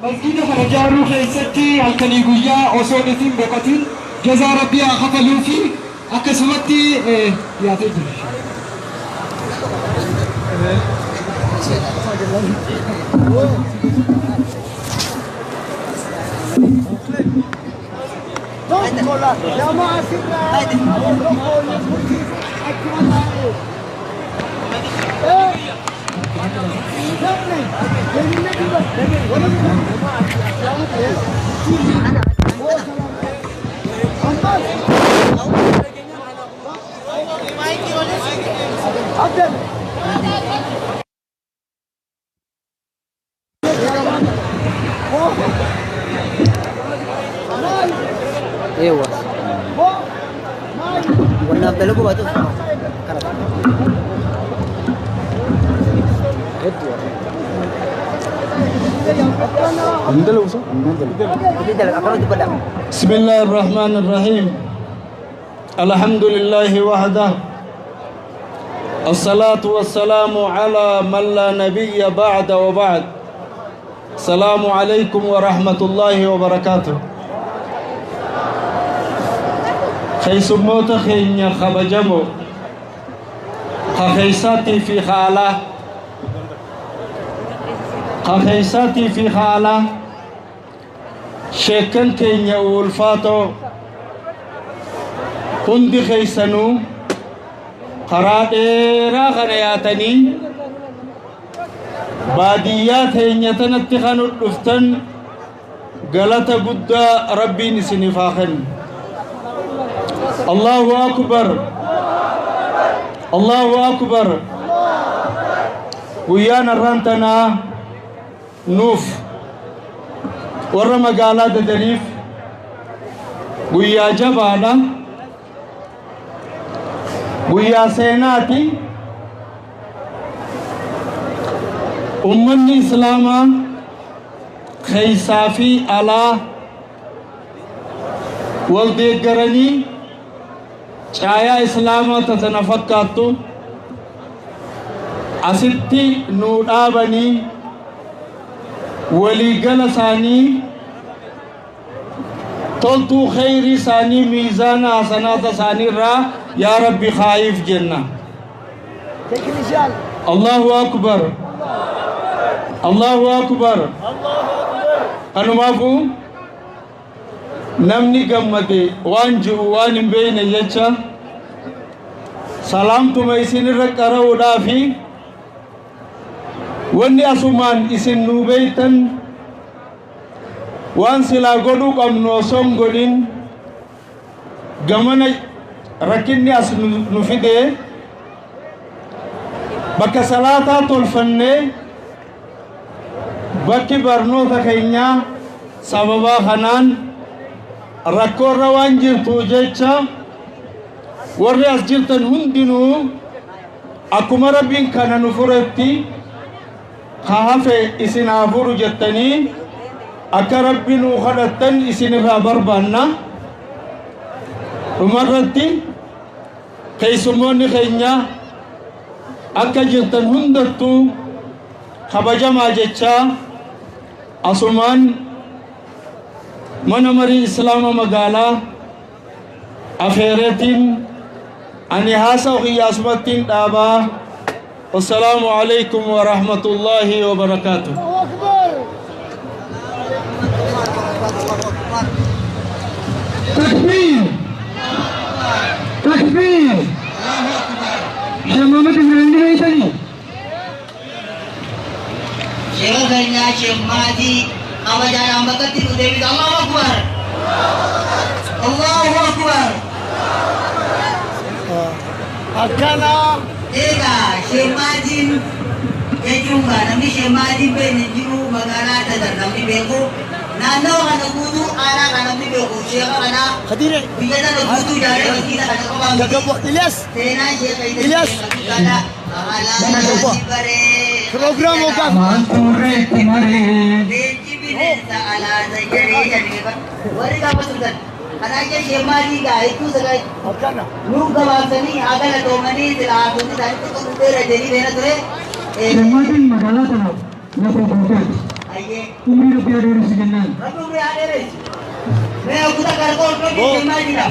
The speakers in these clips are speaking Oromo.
Masjida kana ijaaruu keessatti halkanii guyyaa osoo hin boqotin jazaa Rabbii haa kafaluu fi akkasumatti dhiyaatee jira. Ewa. Wannaaf dalagu baatu. بسم الله الرحمن الرحيم. الحمد لله وحده، الصلاة والسلام على من لا نبي بعد، وبعد. السلام عليكم ورحمة الله وبركاته. Keessummoota keenya kabajamoo ka keessaatii fi haalaa, ka keessaatii fi haalaa, sheekkan keenya ulfaatoo, hundi keessanuu karaa dheeraa kana yaatanii baadiyyaa teenya tanatti kan dhuftan, galata guddaa Rabbiin isiniif haa kennu. Allahu akbar, Allahu akbar. Guyyaan har'aan tanaa nuuf warra magaalaa Dadariif guyyaa jabaadha, guyyaa seenaati. Ummanni Islaamaa keeysaa fi alaa wal deeggaranii caayaa Islaamaa tatana fakkaattu asitti nuu dhaabanii, waliigala isaanii toltuu kheyrii isaanii miizaana hasanaata isaanii irraa yaa Rabbi kaayiif jenna. Allahu akbar, Allahu akbar. Kanumaafuu namni gammade waan ji'u waan hin beeyne jecha salaamtuma isin irra qara'uudhaafi wanni asumaan isin nuu beeytan waan silaa godhuu qabnu osoo hin godhin gamana rakkinni as nu fide. Bakka salaataa tolfannee bakki barnoota keenyaa sababaa kanaan rakkoorra waan jirtu jecha, warri as jirtan hundinuu akkuma Rabbiin kana nu furetti ka hafe isin haa furu jettanii akka Rabbi nuu kadhattan isinirraa barbaanna. Dhumarratti keessummoonni keenya akka jirtan hundattuu kabajamaa jechaa, asumaan mana marii Islaama magaalaa afeereetiin ani haasawu kiyya asumattiin dhaabaa. والسلام عليكم ورحمة الله وبركاته. تكبير، تكبير. شمامة إبراهيم بيتني. Sheekha keenya Sheekh Maatii kabajaadhaan bakkatti nu deebisa. Allahu akbar! Allahu akbar! Akkana. Egaa Sheekh Maatiin jechuun gaa namni Sheekh Maatiin beekne hin jiru. Magaalaa Dadar namni beeku, naannawa kana guutuu, aanaa kana namni beeku sheekha kana. Khadire. Biyya tana guutuu ijaaree masgiida kana qofaa miti. Gagabbo Ilyas. Seenaan sheekha isa Ilyas. sheekha guddaadha. Haalaan baree. Program hoggaa. Maanturreetti maree. Leenci bineensa alaasa jedhee jedhee warri gaafa turtan. Kanaa jecha Sheekh Maatii gaa hedduu sagal Akkana. nuuf gabaabsanii haa galatoomanii. Sila haasofni isaanii xiqqoo dheera jedhanii beena ture. Sheemmaatiin magaalaa tanaaf lafa guuteeti. Hayyee. Umrii Rabbi haa dheeressu jennaan. Rabbi umrii haa dheeressu. Mee kuta gargoon rabbi deemaa jira.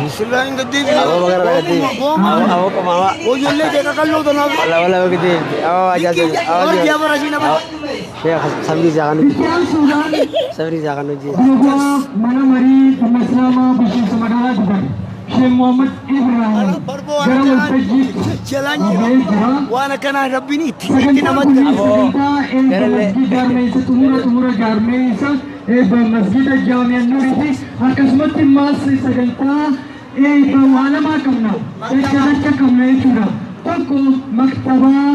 Itti aansuudhaan dura mana marii dhimma Islaamaa bulchiinsa magaalaa Dadar Sheekh Muhammad Ibrahim gara waltajjiitti gahee jira. Waan akkanaa Rabbiin itti itti Sagantaan namatti kun sagantaa eebba masjid jaarmeessa xumura jaarmeessa eebba masjida Jaami'a Nuuriiti. Akkasumatti immaas sagantaa eebba waa lamaa qabna. Dacha dacha qabna jechuudha. Tokko maktabaa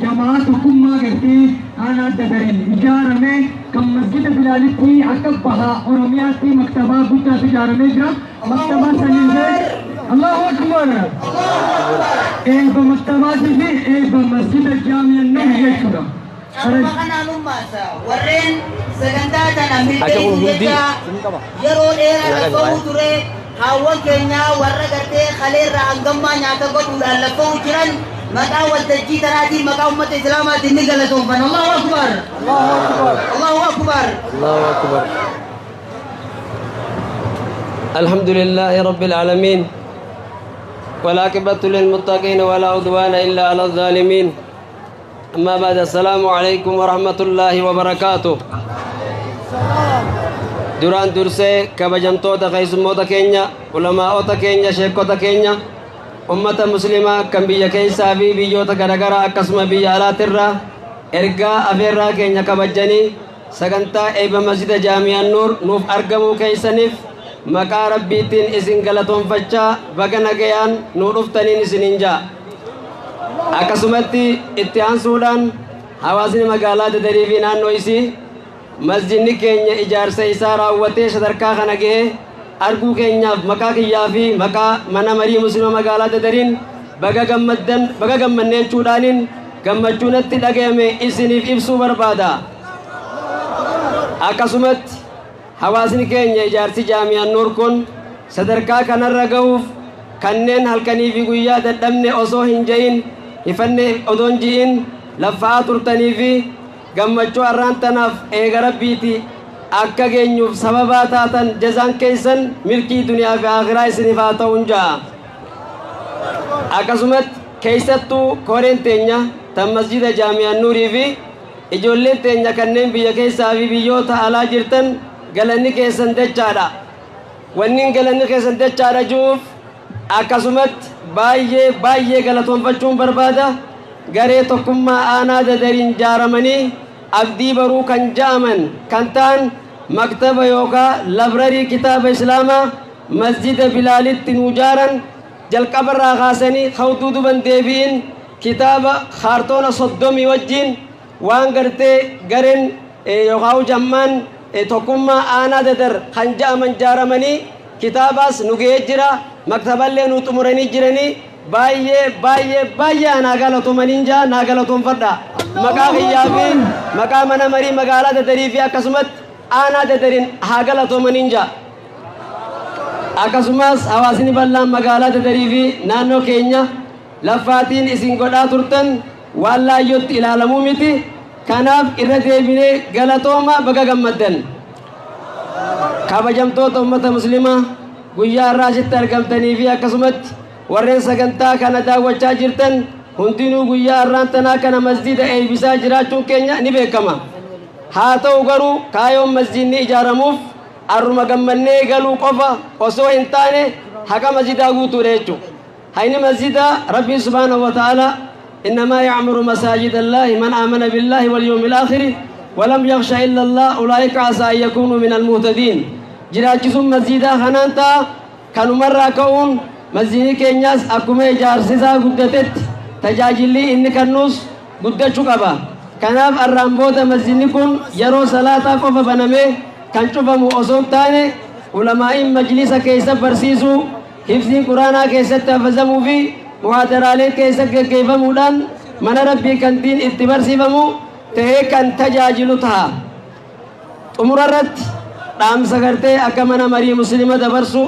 jamaa tokkummaa gartee aanaa Dadariin ijaarame kan masjida Bilaalitti akka baha Oromiyaatti maktabaa guddaatu ijaaramee jira. Maktabaa saniillee Allahu Akbar! Eebba maktabaatii fi eebba masjida Jaami'a Nuur jechuudha. Akkuma kanaan ummaasa warreen sagantaa tana milkeessu jecha yeroo dheeraa laffa'uu ture haawwan keenyaa warra gartee kaleerraa hangammaa nyaata godhuudhaan laffa'uu jiran maqaa waltajjii tanaatiin maqaa uummata Islaamaatiin ni galatoonfan. Allahu Akbar! Allahu Akbar! الله أكبر. الحمد لله رب العالمين، والعاقبة للمتقين، ولا عدوان إلا على الظالمين. أما بعد، السلام عليكم ورحمة الله وبركاته. Duraan dursee kabajamtoota keessummoota keenya, ulamaa'ota keenya, sheekota keenya, ummata muslimaa kan biyya keessaa fi biyyoota garaagaraa akkasuma biyya alaatirraa ergaa afeerraa keenya kabajanii sagantaa eebba masjida Jaamiyaan Nuur nuuf argamuu keessaniif maqaa Rabbiitiin isin galatoonfachaa baga nagayaan nuu dhuftaniin isiniin ja'a. Akkasumatti itti aansuudhaan hawaasni magaalaa Dadarii fi naannoo isii masjidni keenya ijaarsa isaa raawwatee sadarkaa kana gahee arguu keenyaaf maqaa kiyyaa fi maqaa mana marii muslima magaalaa Dadariin baga gammaddan, baga gammannee jechuudhaaniin gammachuu natti dhagahame isiniif ibsuu barbaada. Akkasumatti hawaasni keenya ijaarsi Jaamiyaan Nuur kun sadarkaa kanarra gahuuf kanneen halkanii fi guyyaa dadhabne osoo hin jahin, hifanne odoo hin ji'in laffa'aa turtanii fi gammachuu har'aan tanaaf eega Rabbiiti akka geenyuuf sababaa taatan jazaan keessan milkii duniyaa fi akhiraa isiniif haa ta'uun ja'a. Akkasumatti keessattuu koreen teenya tan masjida Jaamiyaan Nuurii fi ijoolleen teenya kanneen biyya keessaa fi biyyoota alaa jirtan galanni keessan dachaadha. Wannin galanni keessan dachaadha jiruuf akkasumatti baay'ee baay'ee galatoonfachuun barbaada. Garee tokkummaa aanaa Dadariin jaaramanii abdii baruu kan ja'aman kan ta'an maktaba yookaan library kitaaba Islaamaa masjida Bilaalitti nuu jaaran jalqabarraa kaasanii hawduu duban deebi'in kitaaba kaartoona 30 wajjin waan gartee gareen yookaan jammaan tokkummaa aanaa Dadar kan ja'aman jaaramanii kitaabaas nu ga'ee jira, maktaballee nu xumuranii jiranii baay'ee baay'ee baay'ee anaa galatoomaniin jaa naa galatoonfadha. Maqaa kiyyaa fi maqaa mana marii magaalaa Dadarii fi akkasumatti aanaa Dadariin haa galatoomaniin jaa. Akkasumas hawaasni bal'aan magaalaa Dadarii fi naannoo keenya laffaatiin isin godhaa turtan waan laayyootti ilaalamuu miti. Kanaaf irra deebinee galatooma, baga gammaddan. Kabajamtoota ummata muslimaa guyyaa har'aa asitti argamtanii fi akkasumatti warreen sagantaa kana daawwachaa jirtan hundinuu guyyaa har'aan tanaa kana masjida eebbisaa jiraachuun keenya ni beekama. Haa ta'u garuu kaayoon masjidni ijaaramuuf arruma gammannee galuu qofa osoo hin taane haqa masjidaa guutuudha jechuudha. Hayni masjidaa Rabbiin subhaanahu wa ta'ala إنما يعمر مساجد الله من آمن بالله واليوم الآخر ولم يخش إلا الله أولئك عسى أن يكونوا من المهتدين. Jiraachisuun masjidaa kanaan ta'a. Kanumarraa ka'uun masjidni keenyaas akkuma ijaarsisaa guddatetti tajaajilli inni kennuus guddachuu qaba. Kanaaf har'aan booda masjidni kun yeroo salaataa qofa banamee kan cufamu osoo hin taane ulamaa'iin majlisa keessa barsiisuu, hifziin quraanaa keessatti hafazamuu fi muhaadaraaleen keessa geggeeffamuudhaan mana Rabbii kan diin itti barsiifamu ta'ee kan tajaajilu ta'a. Xumura irratti dhaamsa gartee akka mana marii muslima dabarsu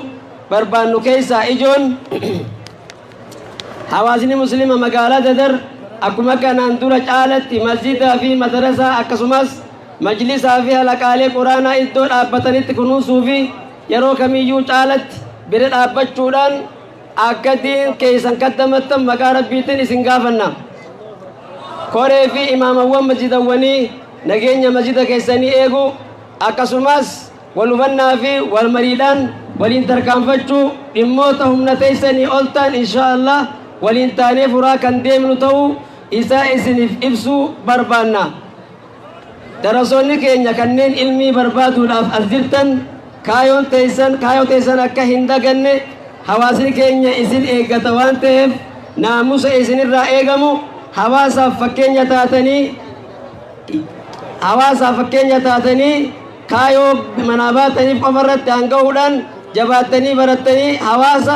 barbaannu keessaa ijoon hawaasni muslima magaalaa Dadar akkuma kanaan dura caalatti masjidaa fi madarasaa akkasumas Majlisaa fi halaqaalee quraanaa iddoo dhaabbatanitti kunuunsuu fi yeroo kamiyyuu caalatti bira dhaabbachuudhaan akka diin keessan kaddamattan maqaa Rabbiitiin isin gaafanna. Koree fi imaamawwan masjidawwanii nageenya masjida keessanii eeguu akkasumas wal hubannaa fi wal mariidhaan waliin tarkaanfachuu dhimmoota humna teessanii ol ta'an insha Allah waliin taanee furaa kan deemnu ta'uu isaa isiniif ibsuu barbaanna. Darasoonni keenya kanneen ilmii barbaaduudhaaf as jirtan kaayoon teessan kaayoo teessan akka hin daganne hawaasni keenya isin eeggata waan ta'eef naamusa isinirraa eegamu hawaasaaf fakkeenya taatanii hawaasaaf fakkeenya taatanii kaayoo manaa baataniif qofa irratti hangahuudhaan jabaattanii barattanii hawaasa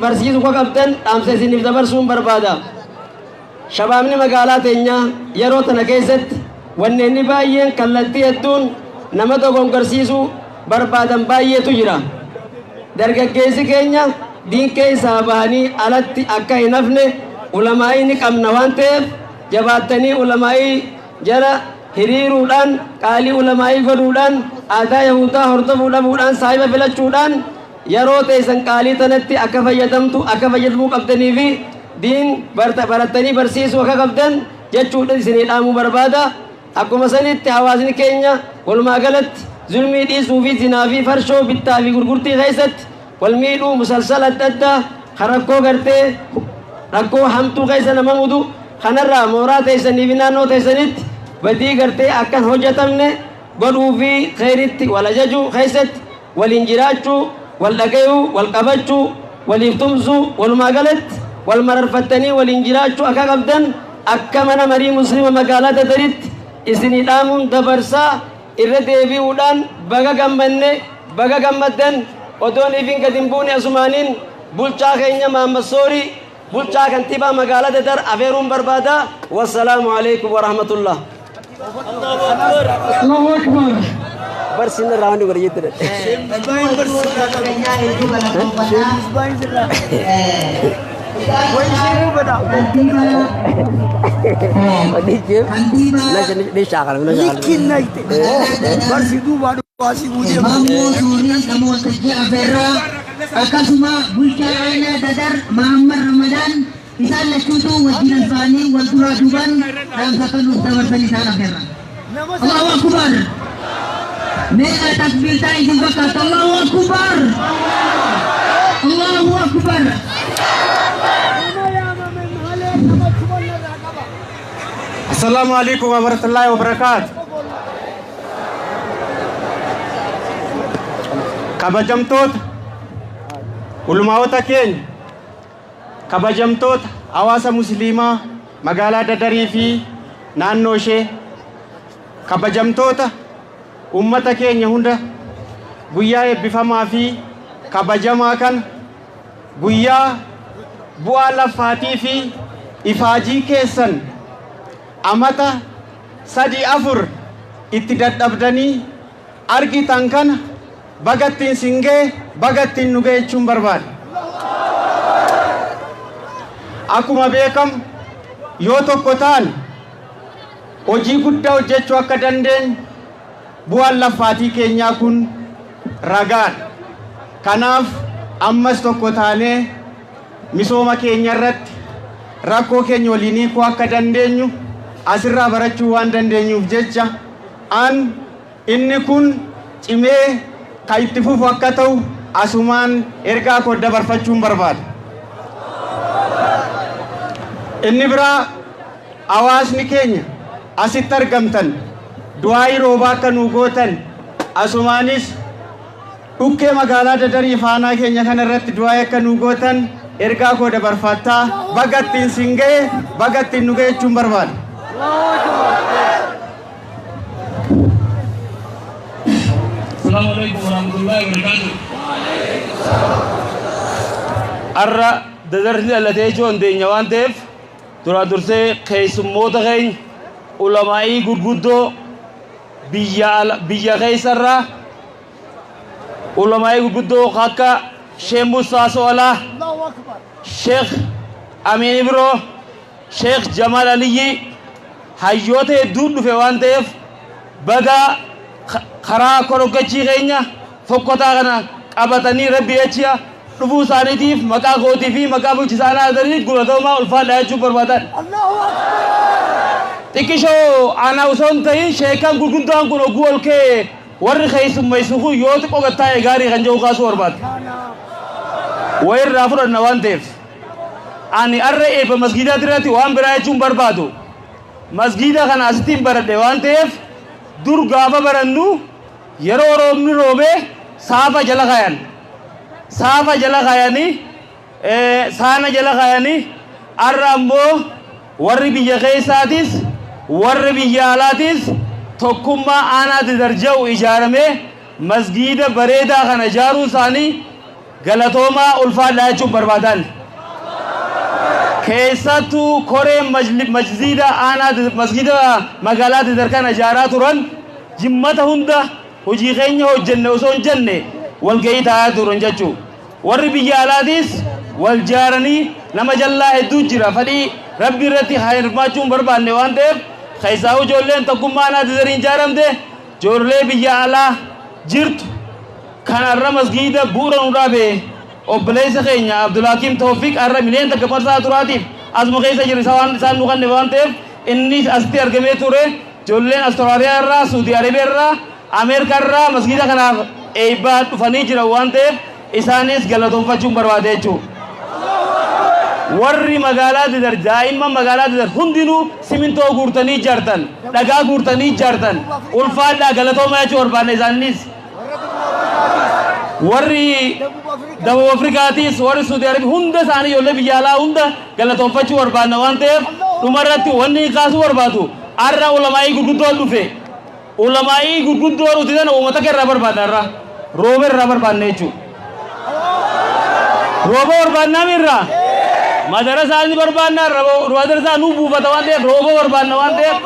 barsiisuu akka qabdan dhaamsa isiniif dabarsuun barbaada. Shabaabni magaalaa teenyaa yeroo tana keessatti wanneenni baay'een kallattii hedduun nama dogongorsiisuu barbaadan baay'eetu jira. Dargaggeessi keenya diin keessaa bahanii alatti akka hin hafne ulamaa'ii ni qabna waan ta'eef jabaattanii ulamaa'ii jala hiriiruudhaan qaalii ulamaa'ii godhuudhaan aadaa yahudaa hordofuu dhabuudhaan saahiba filachuudhaan yeroo teessan qaalii tanatti akka fayyadamtu akka fayyadamuu qabdanii fi diin barattanii barsiisuu akka qabdan jechuudha isinii dhaamuu barbaada. Akkuma sanitti hawaasni keenya walumaa galatti zulmii dhiisuu fi zinaa fi farshoo bittaa fi gurgurtii keessatti wal miidhuu musalsala adda addaa kan rakkoo gartee rakkoo hamtuu keessa nama mudu kanarraa mooraa teessanii fi naannoo teessanitti badii gartee akka hin hojjetamne godhuu fi kheyritti wal ajajuu keessatti waliin jiraachuu wal dhagayuu wal qabachuu waliif tumsuu walumaa galatti wal mararfattanii waliin jiraachuu akka qabdan akka mana marii muslima magaalaa Dadaritti isinii dhaamuun dabarsaa irra deebi'uudhaan baga gammanne baga gammaddan odoon ifin gad hin buune asumaaniin bulchaa keenya Mahammad Soorii bulchaa kantiibaa magaalaa Dadar afeeruun barbaada. Wassalaamu alaikum warahmatullah. Allahu Akbar. Barsiin irraa wanni godhe jettudha. Keenyaa hedduu galateeffannaa. Maammoo Suurii nama waltajjii afeerraa akkasuma bulchaa aanaa Dadar Mahammad Ramadaan isaan lachuutu wajjin isaanii wal duraa duubaan dhaamsa kan nuuf dabarsan isaan afeerra. Allahu Akbar! Meeqa takbiirtaa isin fakkaata? Allahu Akbar! Allahu Akbar! Assalamu alaikum warahmatullahi wabarakatuh. Kabajamtoota ulamaa'ota keenya, kabajamtoota hawaasa musliimaa magaalaa Dadarii fi naannoo ishee, kabajamtoota ummata keenya hunda guyyaa eebbifamaa fi kabajamaa kana guyyaa bu'aa lafaatii fi ifaajii keessan amata 3-4 itti dadhabdanii argitan kana bagattiin sin ga'e bagattiin nu ga'e jechuun barbaada. Akkuma beekamu yoo tokko ta'an hojii guddaa hojjechuu akka dandeenyu bu'aan lafaatii keenyaa kun ragaadha. Kanaaf ammas tokko taanee misooma keenya irratti rakkoo keenya waliin hiikuu akka dandeenyu asirraa barachuu waan dandeenyuuf jecha an inni kun cimee kan itti fufu akka ta'u asumaan ergaa koo dabarfachuun barbaada. Inni biraa hawaasni keenya asitti argamtan du'aayii roobaa akka nuu gootan asumaanis dhukkee magaalaa Dadarii faanaa keenya kana irratti du'aayii akka nuu gootan ergaa koo dabarfattaa baga ittiin sin ga'e baga ittiin nu ga'e jechuun barbaada. Assalamu alaikum warahmatullahi wabarakatuh. Arra Dadarri dhalatee jechuun deenya waan ta'eef duraan dursee keessummoota keenya ulamaa'ii gurguddoo biyya keessarraa ulamaa'ii gurguddoo akka Sheekh Musaa Soolaa, Sheekh Amiin Ibroo, Sheekh Jamaal Aliyyi hayyoota hedduun dhufe waan ta'eef Baga karaa koroggachii keenya fokkotaa kana qabatanii rabbi jecha dhufuu isaaniitiif maqaa kootii fi maqaa bulchiinsa aanaa Dadariin galatoomaa ulfaadhaa jechuu barbaadan. Xiqqishoo ana osoo hin ta'in sheekan gurguddaan kun oguu ol ka'e warri keessummeessu kun yoo xiqqoo gad taa'e gaarii kan jedhu kaasuu barbaada. Wayirraa fudhanna waan ta'eef. Ani arra eebba masgiidaa irratti waan biraa jechuun barbaadu. Masgiida kana asitti hin baradhe waan ta'eef dur gaafa barannu yeroo roobni roobee saafa jala kaayan. Saafa jala kaayanii saana jala kaayanii arra ammoo warri biyya keessaatis warri biyya alaatis tokkummaa aanaa Dadar jedhu ijaaramee masgiida bareedaa kana ijaaruu isaanii galatoomaa ulfaadhaa jechuun barbaadan. Keessattuu koreen masgiida aanaa masgiida magaalaa Dadar kana ijaaraa turan jimmata hunda hojii keenya hojjenne osoo hin jenne walgahii taa'aa turan jechuudha. Warri biyya alaatis wal jaaranii nama jallaa hedduu jira fedhii rabbi irratti hirmaachuu hin barbaanne waan ta'eef keessaa ijoolleen tokkummaa aanaa Dadariin ijaaramte ijoollee biyya alaa jirtu kan har'a masgiida bu'uura nu dhaabe obboleessa keenya Abdulhakiim Tawfiq har'a miliyoona takka marsaa turaatiif asuma keessa jiru isa waan isaan nu kanne waan ta'eef inni asitti argamee ture ijoolleen Awustiraaliyaa irraa Suudii Arabiyaa irraa Ameerikaa irraa masgiida kanaaf eebbaa dhufanii jiran waan ta'eef isaanis galatoonfachuun barbaade jechuudha. Warri magaalaa Dadar daa'imman magaalaa Dadar hundinuu simintoo guurtanii ijaartan dhagaa guurtanii ijaartan ulfaadhaa galatoomaa jechuu barbaadna isaanis. Warri Dabub Afrikaatis warri Suudii Arabiyaa hunda isaanii ijoollee biyya alaa hunda galatoonfachuu barbaadna waan ta'eef dhumarratti wanni kaasuu barbaadu har'a ulamaa'ii gurguddoo dhufe ulamaa'ii gurguddoo nuti sana uummata irraa barbaadna har'a rooba irraa barbaadna jechuudha. Rooba barbaadnaa irraa madarasaa ni barbaadna madarasaa nu buufata waan ta'eef rooba barbaadna waan ta'eef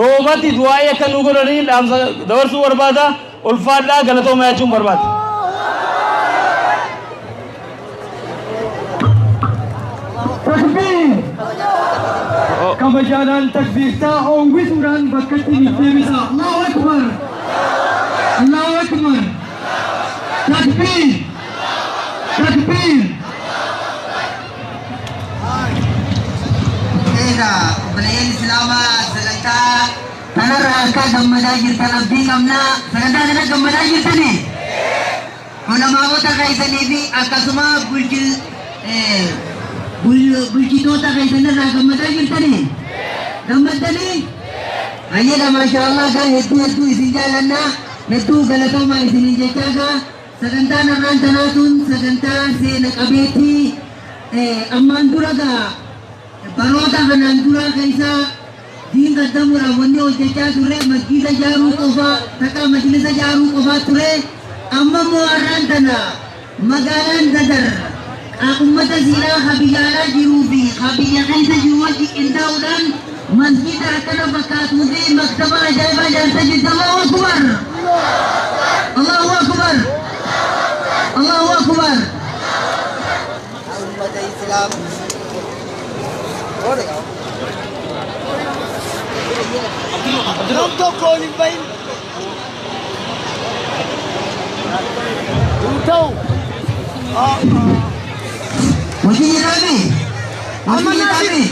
roobatti du'aa'ii akka nu godhanii dhaamsa dabarsuu barbaada ulfaadhaa galatoomaa jechuun barbaada. Takbiir! Kabajaadhaan takbiirtaa oowwisuudhaan bakkatti ni deebisa. Allahu Akbar! Allahu Akbar! Takbiir! Takbiir! Egaa obboleeyyan Islaamaa sagantaa kanarraa akka gammadaa jirtan abdii qabnaa. Sagantaa kana gammadaa jirtanii? Ulamaa'ota keessanii fi akkasuma bulchitoota keessanirraa gammadaa jirtanii? Gammaddanii? Ayyadha maashaallah gaa hedduu hedduu isin jaallannaa hedduu galatoomaa isiniin jechaa gaa sagantaan har'aan tanaa tun sagantaa seena qabeettii ammaan dura gaa baroota kanaan dura keessa diin qaddamuudhaan wanni hojjechaa turre masgiida ijaaruu qofaa takka majlisa ijaaruu qofaa ture amma immoo har'aan tana magaalaan Dadar ummata siidhaa ha biyya alaa jiruu fi ha biyya keessa jiru wajji qindaa'uudhaan masgiida akkana fakkaatuu fi maktaba ajaa'ibaa ijaartee jirti. Allahu Akbar! Allahu Akbar! Allahu Akbar! Ummata Islaam. Nam tokko ol hin bahin. Hin ta'u. Hojii jedhame. Hojii jedhame.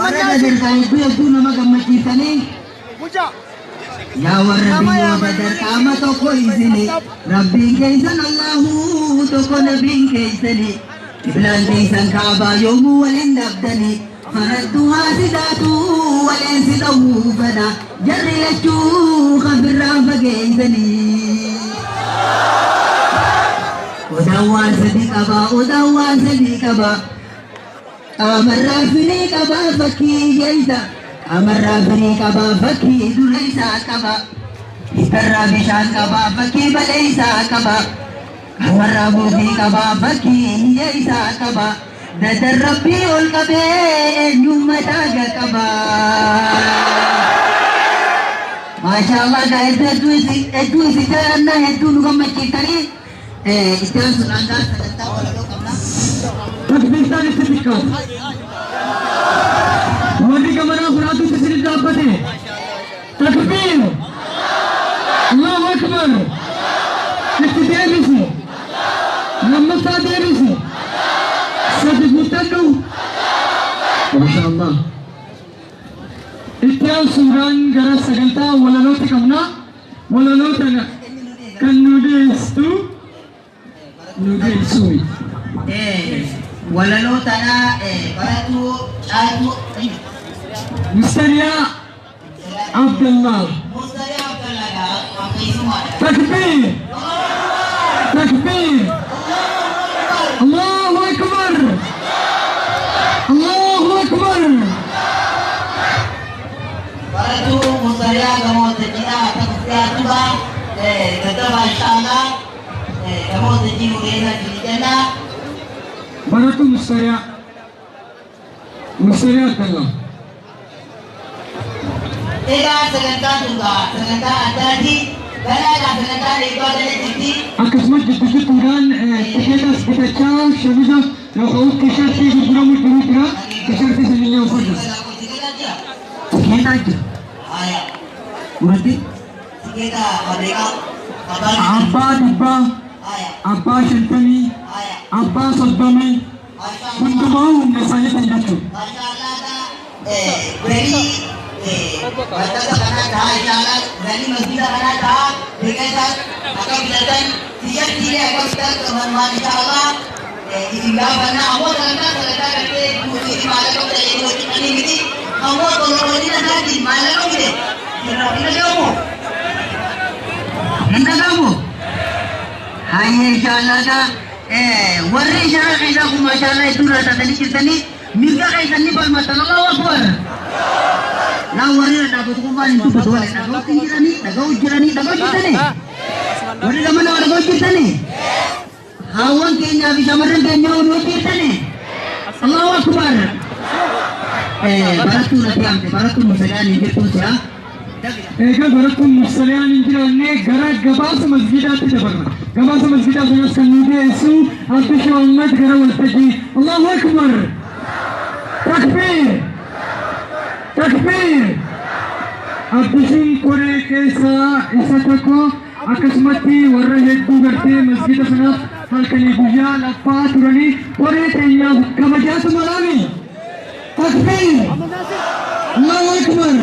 Warra Dadar hedduu hedduu nama gammachiisanii. Mucaa. Yaa warra biyya Dadar qaama tokko isini. Rabbiin keessan Allahu tokko nabiin keessani. Qiblaan keessan kaabaa yoomuu waliin dhabdani. Faraddu haasidaatu waliin si dhawuu fedha. Jarri lachuu kafirraa fageessanii. Odaan waan sadii qaba, odaan waan sadii qaba. Qaamarraa firii qaba fakkii hiyyeessa. Qaamarraa firii qaba fakkii dureessaa qaba. Hiikarraa bishaan qaba fakkii baleessaa qaba. Qaamarraa buufii qaba fakkii hiyyeessaa qaba. Dadar rabbii ol qabee eenyummaa taaga qaba. Maashaallah gaa hedduu isin jaalannaa hedduu nu gammachiiftanii itti aansuudhaan gaa sagantaa walaloo qabna. Takbiirtaan itti xiqqaatu. Warri gamanaa furaatutti isin dhaabbate. Takbiir! Akbar! Itti deebisi. Lammaffaa deebisi. Sadi guuttadhu. Masha Allah. Itti aansuudhaan gara sagantaa walalootti qabna. Walaloo tana kan nu dhiyeessitu nu dhiyeessu. Walaloo tana baratuu Caaltuu Mustariyaa Abdallah. Mustariyaa Abdallah keessumaadha. Takbir! Takbir! Allahu Akbar! Allahu Akbar! Baratuu Mustariyaa gamoo waltajjiidhaa akka guddaatudha. Gaggabaa inshaallah gamoo waltajjii nu geessaa jiru jennaa. Baratuu Mustariyaa. Mustariyaa Abdallah. Egaa sagantaan tun sagantaa addaati. Galaadhaa sagantaan eebbaa galee jirti. Akkasumas jiddu jidduudhaan tikeetas bitachaa shamiza yookaan tishartii gurguramu jiru jira. Tishartii sanillee uffata. Tikeetaa jira. Haya. Muratti Tikeeta meeqa? Abbaa 100, Haya. abbaa 50, Haya. abbaa 30, hundumaa humna isaaniitiin jechuudha. Maashaallah, galii bakka kanaa ta'a, inshaallah galii masjida kanaa ta'a. Tikeeta akka bitatan, tishartiilee akka bitatan maal inshaallah isin gaafanna. Ammoo sagantaa gartee guutuu maallaqa bitanii hojjetanii miti. Ammoo tolololina isaatiin maallaqa bite. Hin dhagahamu. Hin dhagahamu. Hayyee, inshaallah warri ishara keessaa kun maashaallah hedduu raasatanii jirtanii mirga keessanii falmatan. Allahu Akbar. Laa, warri dhaabbatu kun maal hin dubbatu? Wale dhaga'uutti hin jiranii, dhaga'uu jiranii, dhaga'uu jirtanii, warri gama nama dhaga'uu jirtanii, haawwan keenyaa fi shamarran keenya oduu jirtanii. Allahu Akbar. Barattuu natti amte, barattuu Musadaan hin jirtuun si'a. Egaa barattuun Mustaliyaan hin jiraanne gara gabaasa masgiidaatti dabarra. Gabaasa masgiidaa sanas kan nu dhiyeessu Abdish Muhammad gara waltajjii. Allahu Akbar! Takbiir! Takbiir! Abdishiin koree keessaa isa tokko, akkasumatti warra hedduu gartee masgida sanaaf halkanii guyyaa laffaa turanii koree keenyaaf kabajaatu malaami. Takbiir! Allahu Akbar!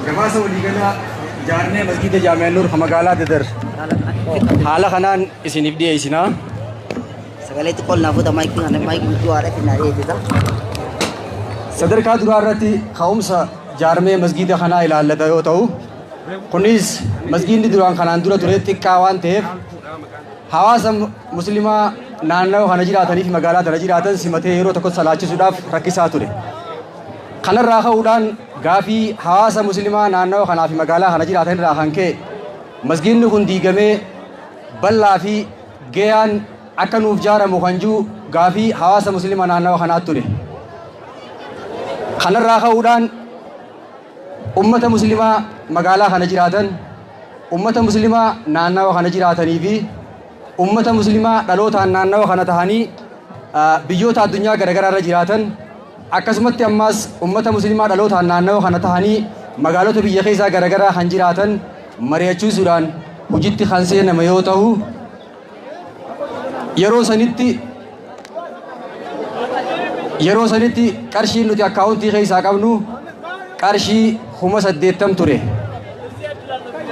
Gabaasa waliigalaa jaarmee masgiida Jaami'aan Nuur magaalaa Dadar haala kanaan isiniif dhiyeessinaa. Sagalee xiqqoo naa fuuta, maayikii kana, maayikii guutuu haadha finnaa dhiyeessita. Sadarkaa duraa irratti ka'umsa jaarmee masgiida kanaa ilaallata yoo ta'u, kunis masgiidni duraan kanaan dura ture xiqqaa waan ta'eef hawaasa muslimaa naannawa kana jiraatanii fi magaalaa tana jiraatan simatee yeroo tokko salaachisuudhaaf rakkisaa ture. Kanarraa ka'uudhaan gaafii hawaasa muslimaa naannawa kanaa fi magaalaa kana jiraatan irraa kan ka'e masgiidni kun diigamee bal'aa fi gayaan akka nuuf jaaramu kan jiru gaafii hawaasa muslimaa naannawa kanaatti ture. Kanarraa ka'uudhaan ummata muslimaa magaalaa kana jiraatan, ummata muslimaa naannawa kana jiraatanii fi ummata muslimaa dhalootaan naannawa kana tahanii biyyoota addunyaa garaagaraa irra jiraatan, akkasumatti ammaas ummata muslimaa dhalootaan naannawa kana tahanii magaalota biyya keessaa garaagaraa kan jiraatan mari'achiisuudhaan hojiitti kan seename yoo ta'u, yeroo sanitti qarshiin nuti akkaawuntii keessaa qabnu qarshii 80,000 ture.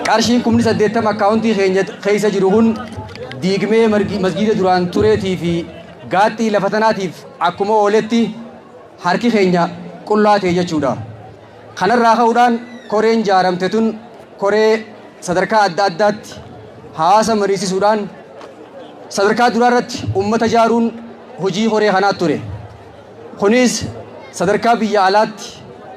Qarshiin 80,000 akkaawuntii keenya keessa jiru kun diigmee masgiida duraan tureetii fi gaaxxii lafa tanaatiif akkuma ooletti harki keenya qullaa ta'e jechuudha. Kanarraa ka'uudhaan koreen jaaramte tun koree sadarkaa adda addaatti hawaasa mariisisuudhaan sadarkaa duraa irratti ummata jaaruun hojii koree kanaatti ture. Kunis sadarkaa biyya alaatti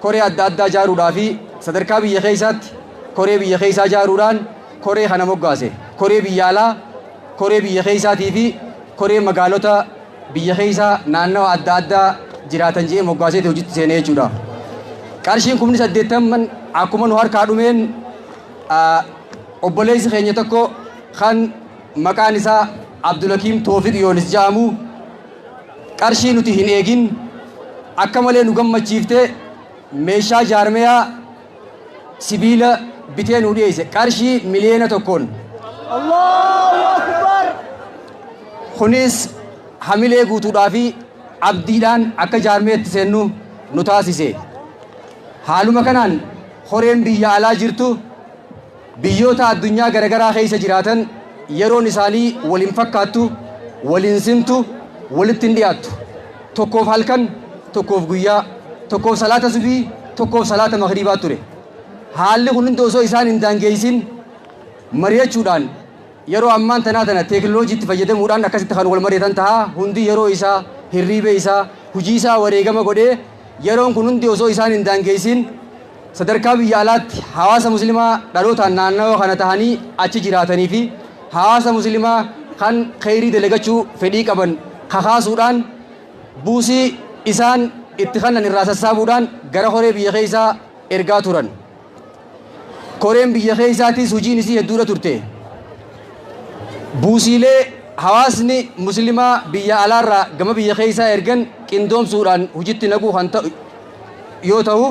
koree adda addaa jaaruudhaa fi sadarkaa biyya keessaatti koree biyya keessaa jaaruudhaan koree kana moggaase. Koree biyya alaa, koree biyya keessaatii fi koree magaalota biyya keessaa naannawa adda addaa jiraatan jedhee moggaaseeti hojiitti seenee jechuudha. Qarshiin 80,000 akkuma nu harkaa dhumeen obboleessi keenya tokko kan maqaan isaa Abdulakiim Toofiq Yoonis jedhamu qarshii nuti hin eegin akka malee nu gammachiiftee meeshaa jaarmeyaa sibiila bitee nu dhiyeesse qarshii 1,000,000. Allahu Akbar. Kunis hamilee guutuudhaa fi abdiidhaan akka jaarmeetti seennu nu taasise. Haaluma kanaan horeen biyya alaa jirtu biyyoota addunyaa garagaraa keessa jiraatan yeroon isaanii waliin fakkaattu, waliin simtu, walitti hin dhiyaattu. Tokkoof halkan, tokkoof guyyaa, tokkoof salaata subii, tokkoof salaata magriibaa ture. Haalli kun hundi osoo isaan hin daangeessin mari'achuudhaan yeroo ammaan tanaa tana teekinooloojiitti fayyadamuudhaan akkasitti kan wal mari'atan ta'a. Hundi yeroo isaa, hirriiba isaa, hojii isaa wareegama godhee yeroon kun hundi osoo isaan hin daangeessin sadarkaa biyya alaatti hawaasa muslimaa dhalootaan naannawa kana tahanii achi jiraatanii fi hawaasa muslimaa kan kheyrii dalagachuu fedhii qaban kakaasuudhaan buusii isaan itti kannan irraa sassaabuudhaan gara horee biyya keessaa ergaa turan. Koreen biyya keessaatis hojiin isii hedduudha turte. Buusiilee hawaasni muslimaa biyya alaarraa gama biyya keessaa ergan qindoomsuudhaan hojitti naquu kan ta'u yoo ta'u,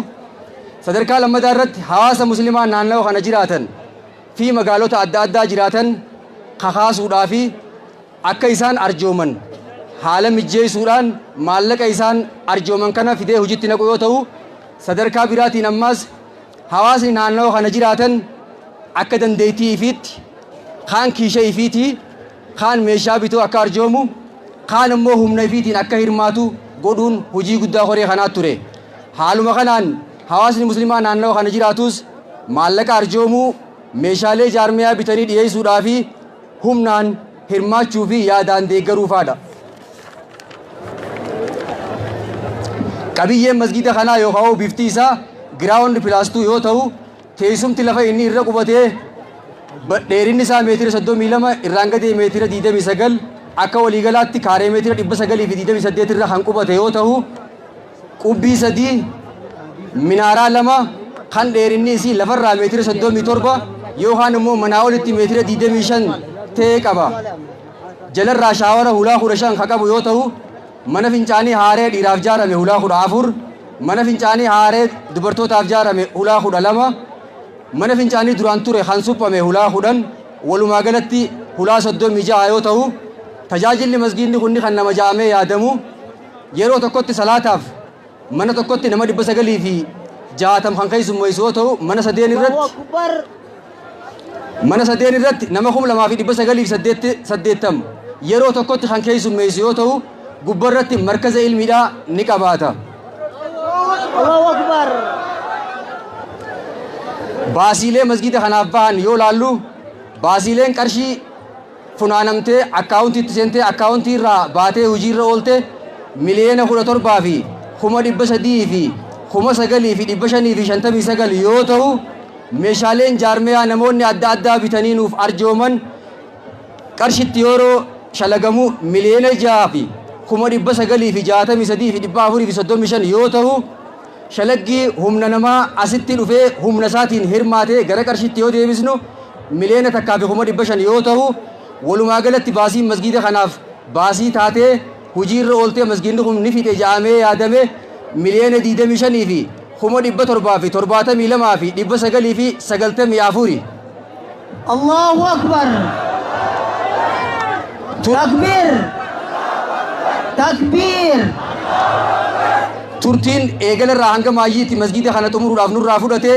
sadarkaa lammataa irratti hawaasa muslimaa naannawa kana jiraatan fi magaalota adda addaa jiraatan kakaasuudhaa fi akka isaan arjooman haala mijjeessuudhaan maallaqa isaan arjooman kana fidee hojitti naqu yoo ta'u, sadarkaa biraatiin ammas hawaasni naannawa kana jiraatan akka dandeettii ifiitti kaan kiisha ifiitii, kaan meeshaa bituu akka arjoomu, kaan immoo humna ifiitiin akka hirmaatu godhuun hojii guddaa horee kanaa ture. Haaluma kanaan hawaasni muslimaa naannawa kana jiraatus maallaqa arjoomuu, meeshaalee jaarmiyaa bitanii dhiyeessuudhaa fi humnaan hirmaachuu fi yaadaan deeggaruufaadha. Qabiyyeen masgida kanaa yookaan bifti isaa ground plus 2 yoo ta'u, teessumti lafa inni irra qubatee dheerinni isaa meetira 32, irraan gadee meetira 29, akka waliigalaatti kaaree meetira 928 irra kan qubate yoo ta'u, qubbii 3, minaaraa 2 kan dheerinni isii lafarraa meetira 37 yookaan immoo manaa olitti meetira 25 ta'e qaba. Jalarraa shaawara hulaa 15 kan qabu yoo ta'u, mana fincaanii haaree dhiiraaf jaarame hulaa 14, mana fincaanii haaree dubartootaaf jaarame hulaa 12, mana fincaanii duraan ture kan suphame hulaa 10, walumaa galatti hulaa 36 yoo ta'u, tajaajilli masgiidni kunni kan nama jaamee yaadamu yeroo tokkotti salaataaf mana tokkotti nama 960 kan keessummeessu yoo ta'u, mana sadeen irratti nama 2980 yeroo tokkotti kan keessummeessu yoo ta'u, gubbarratti markaza ilmiidhaa ni qabaata. Allahu Akbar. Baasiilee masgida kanaaf bahan yoo laallu, baasiileen qarshii funaanamtee akkaawuntiitti seentee akkaawuntii irraa baatee hojiirra oolte 17,309,559 yoo ta'u, meeshaaleen jaarmeyaa namoonni adda addaa bitanii nuuf arjooman qarshitti yeroo shalagamu 6,963,435 yoo ta'u, shalaggii humna namaa asitti dhufee humna isaatiin hirmaatee gara qarshitti yoo deebisnu 1,500,000 yoo ta'u, walumaa galatti baasiin masgida kanaaf baasii taatee hojiirra ooltee masgidni kun ni fixe ja'amee yaadame 25,772,994. Allahu Akbar. Takbir. Takbir. Turtiin eegalarraa hanga maayyiitti masgida kana xumuruudhaaf nurraa fudhate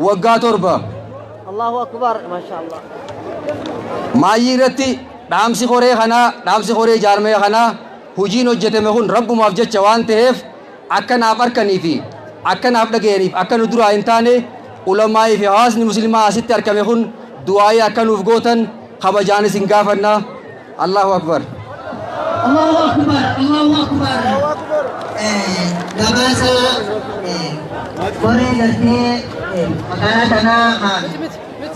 waggaa 7. Allahu Akbar. Masha Allah. Maayyii irratti dhaamsi horee kanaa, dhaamsi horee jaarmee kanaa hojiin hojjetame kun rabbumaaf jecha waan ta'eef akka naaf arkanii fi akka naaf dhaga'aniif akka nu duraa hin taane ulamaa'ii fi hawaasni muslimaa asitti argame kun du'aayii akka nuuf gootan kabajaan isin gaafanna. Allahu Akbar. Allahu Akbar. Allahu Akbar. Gabaasa koree gartee magaalaa tanaa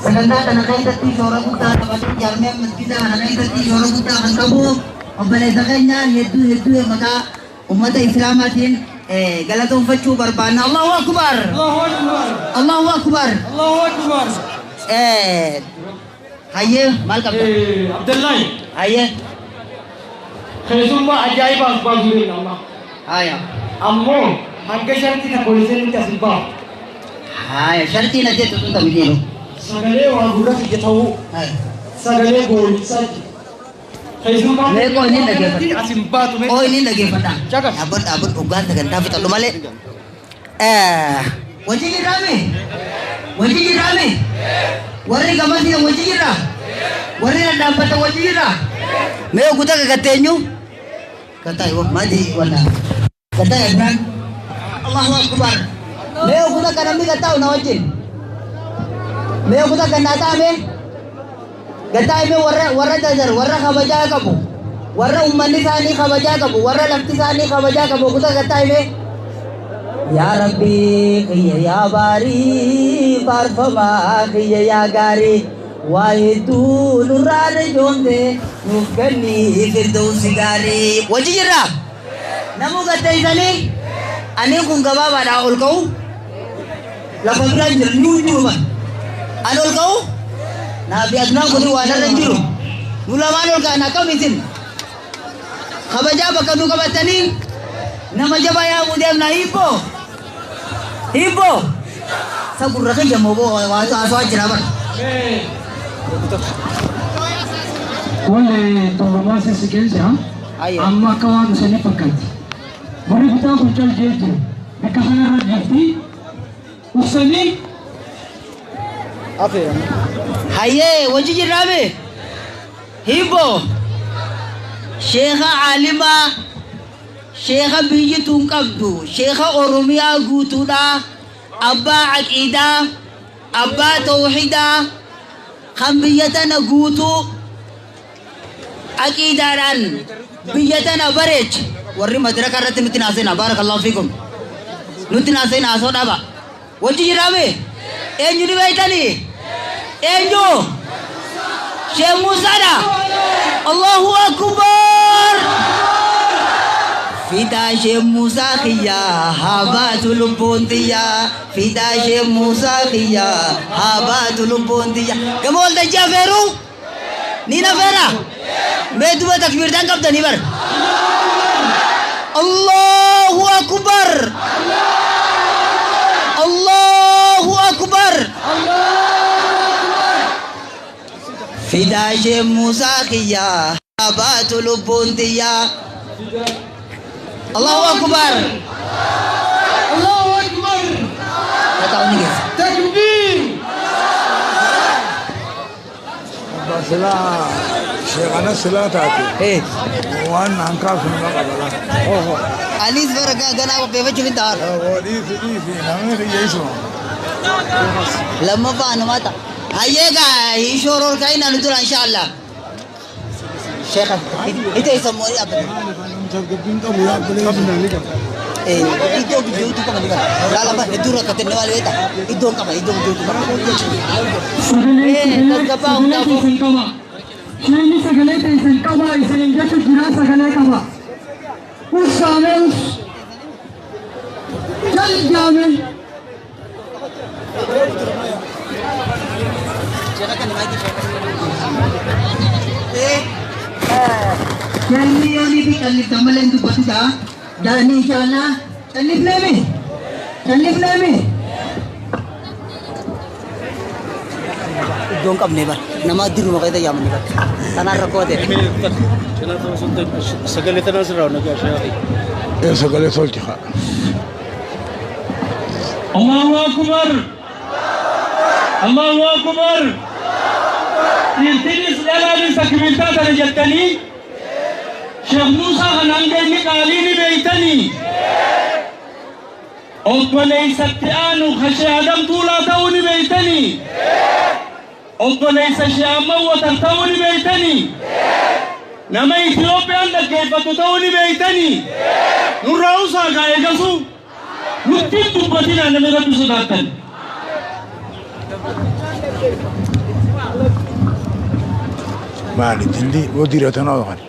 sagantaa kana keessatti shoora guddaa taphatee jaarmee masgida kana keessatti shoora guddaa kan qabu obboleessa keenya hedduu hedduu maqaa ummata islaamaatiin galatoonfachuu barbaanna. Allahu Akbar. Allahu Akbar. Allahu Akbar. Allahu Akbar. Hayyee maal qabda? Abdallahi. Hayyee. Keessummaa ajaa'ibaas baasuu danda'a. Haya. Ammoo hanga shartii takka ol seenutti as hin baafu. Haya, shartii na jettu sun tami jiru. Sagalee waa gurra kiyya ta'uu sagalee gooyinsaa jira. Keessumaa Mee qoy ni dhaggeeffadha. as hin baatu mee. Qoy ni dhaggeeffadha. Caqas. Dhaabbadhu dhaabbadhu dhugaan sagantaa fixadhu malee. Wajji jirraami? Wajji jirraami? Warri gamasii wajji jirra? Warri dhadhaabbatan wajji jirra? Mee oguta gagatteenyu? Gataa yoo maali wala. Gataa Ibrahim. Allahu akbar. Mee oguta kana mi gataa una wajjin? Mee oguta kana taame? Gataa mee warra warra jazar warra kabajaa qabu. Warra uummanni isaanii kabajaa qabu. Warra lafti isaanii kabajaa qabu oguta gataa mee? Yaa Rabbi kiyya yaa baarii faarfamaa kiyya yaa gaarii waa hedduu nurraa joomte nuuf kenni firdausi gaarii. Wajji jirra namuu gaddeessanii ani kun gabaabaadhaa ol ka'u lafa biraan jira nuu jiru ban ani ol ka'u naafi adnaan kun waan irra hin jiru nu lamaan ol ka'an akkam isin kabajaa bakka nu qabatanii nama jabaa yaamuu deemna hibboo hibboo sa gurra kiyya moo boo waa haasawaa jira bara. Wale tolmaa sisi keessa amma akka waan isheen fakkaatti. Warri bitaa kun cal jee jiru. Bakka kanarra jirti. Uffanii Hayyee wajji jirraame hibboo sheekha caalimaa sheekha biyyi tun qabdu sheekha oromiyaa guutuudha abbaa aqiidaa abbaa tawxiidaa kan biyya tana guutuu aqiidaadhaan biyya tana bareeche warri madraka irratti nutti naasena baarakallahu fiikum nutti naasena haasoo dhaba wajji jirraame eenyu ni beeytanii eenyu Sheekh Muusaadha Allahu akbar Fidaa Sheekh Muusaa kiyyaa haa baatu lubbuun tiyyaa Fidaa Sheekh Muusaa kiyyaa haa baatu lubbuun tiyyaa gama waltajjii afeeruu ni nafeera mee duba takbiirtaan qabdanii bar Allahu akbar Allahu akbar Fidaa Sheekh Muusaa kiyyaa haa baatu lubbuun tiyyaa Allahu akbar Allahu akbar. Kata ni guys. Takbir. Sheekhana silaa taate waan hankaaf nama qabala. Anis baraka gana qopheeffachuuf hin ta'an. Dhiisi dhiisi namni kiyya isuma. Lammaffaa anuma ta'a. Hayyee gaa shooror kaa'in anu dura insha Allah. Sheekha ita isa moorii dhaabbate. Tasgabbiin qabu yaa obboleessa. Iddoo biddeetu qaba ni bara. Laala hedduu rakkatenne waan beektaa. Iddoon qaba iddoo biddeetu qaba. Sagalee tasgabbaa sagalee hundaafuu. teessan qaba. Sheekni sagalee teessan qaba isiniin jechu jira sagalee qaba. Ussaamee us. Jal jaamee. Jalli yoonii fi calliftan malee hin dubbatu ta'a. Jalli inshallah callifneemi. Callifneemi. Iddoon qabne bara nama diruma keessa yaamne bara. Kanaan rakkoo ta'e. Sagalee tanaa sirraa nagaa sheekhi. Ee sagalee tolchi haa. Allahu akbar. Allahu akbar. Dhiirtinis dhalaanis takbiirtaa tana jettanii Sheekh Muusaa kan hanga inni qaalii ni beeytanii obboleessatti aanu ka Sheekh Adam Tuulaa ta'uu ni beeytanii obboleessa Sheekh Ahmad Watar ta'uu ni beeytanii nama Itiyoophiyaan dhaggeeffatu ta'uu ni beeytanii nurraa usaa gaa eegasu nutti hin dubbatinaa namni rabbi sodaattan. Maali dilli oo diiratanaa yookaan.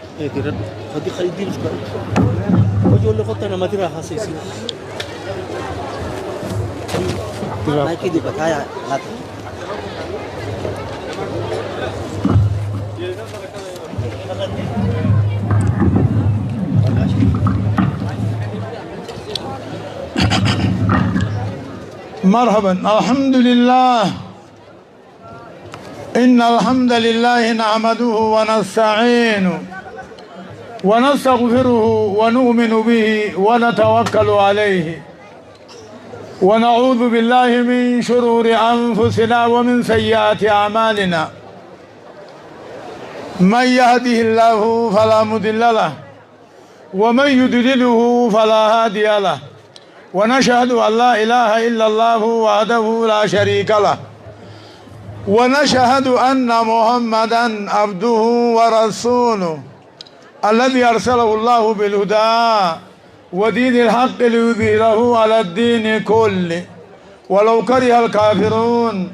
Maayikii dubbataa yaa laata. مرحبا. الحمد لله، إن الحمد لله نحمده ونستعينه ونستغفره ونؤمن به ونتوكل عليه، ونعوذ بالله من شرور أنفسنا ومن سيئات أعمالنا. من يهده الله فلا مضل له ومن يضلله فلا هادي له، ونشهد أن لا إله إلا الله وحده لا شريك له، ونشهد أن محمدا عبده ورسوله الذي أرسله الله بالهدى ودين الحق ليظهره على الدين كله ولو كره الكافرون،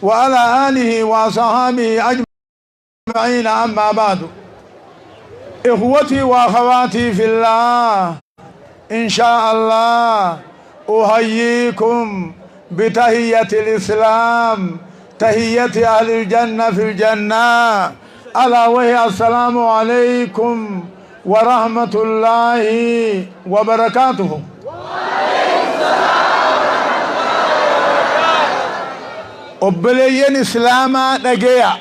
وعلى آله وصحابه أجمعين. أما بعد، إخوتي وأخواتي في الله، إن شاء الله أحييكم بتحية الإسلام، تحية أهل الجنة في الجنة، ألا وهي السلام عليكم ورحمة الله وبركاته. Obboleeyyan Islaamaa, dhageeya.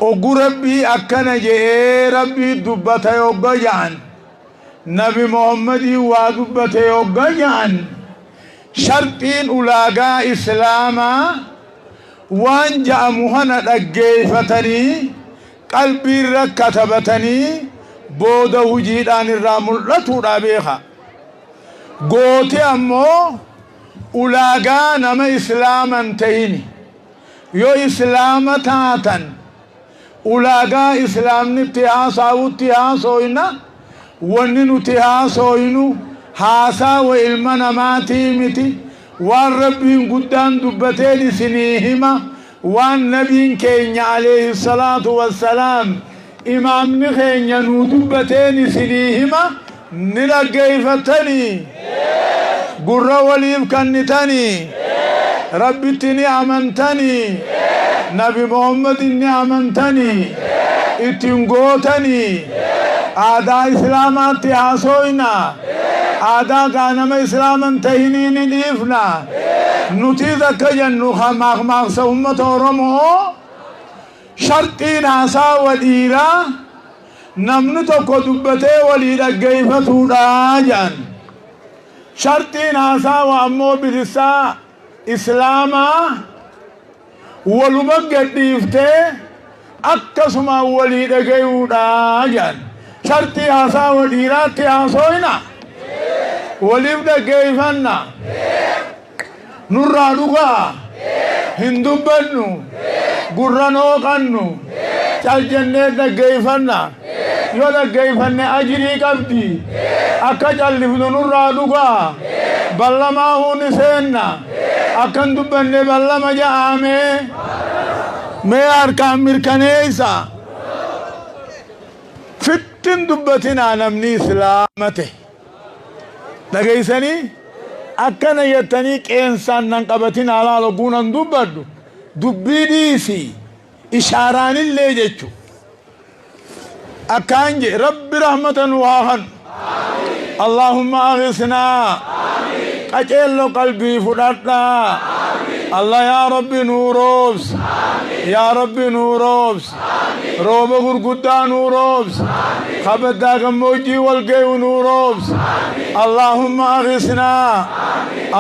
Oggu Rabbii akkana je'ee Rabbii dubbata yogga ja'an, Nabi Muhammadii waa dubbate yogga ja'an, sharxiin ulaagaa Islaamaa waan ja'amu kana dhaggeeyfatanii, qalbiirra katabatanii, booda hujiidhaan irraa mul'atuudha beeka. Gooti ammoo ulaagaa nama Islaaman tahini. Yoo Islaama taatan, ulaagaa Islaamnitti haasaawutti haasooyna. Wanni nuti haasooynu haasawa ilma namaatii miti. Waan Rabbiin guddaan dubbateen isinii hima, waan nabiin keenya alayhi salaatu wassalaam, imaamni keenya nuu dubbateen isinii hima. Ni dhaggeeyfattanii, gurra waliif kennitanii, Rabbitti ni amantanii, Nabi Muhammadin ni amantanii, ittiin gootanii, aadaa Islaamaatti haasooyna, aadaa gaa nama Islaaman tahinii ni dhiifna. Nutis akka jennu maaqmaaqsa ummata Oromoo, sharxiin haasawa dhiiraa namni tokko dubbatee walii dhaggeeyfatuudha jedhan. Sharxiin haasawa ammoo bilisaa Islaamaa waluma gadhiiftee akkasumaan walii dhagayuudha jedhan. Sharxii haasawa dhiiraatti haasooyna, waliif dhaggeeyfanna, nurraa dhugaa hin dubbannu, gurra nooqannu, cal jennee dhaggeeyfanna. Yoo dhaggeeyfanne ajirii qabdi. Akka callifnu nurraa dhugaa ballamaa huuni seenna. Akkan dubbanne ballama ja'ame mee harkaan mirkaneeysa. Fittin dubbatinaa. Namni Islaamate dhageeysanii akkana jettanii qeensaan nan qabatinaa. Laal, ogguunan dubbadhu dubbii dhiisi, ishaaraanillee jechu akkaan je. Rabbi rahmata nu haa kanu. اللهم أغثنا. Qaceello qalbii fudhadhaa. Allah, yaa Rabbi, nuu roobs. Yaa Rabbi, nuu roobs. Rooba gurguddaa nuu roobs, kabaddaa gammoojjii walgeeyu nuu roobs. اللهم أغثنا،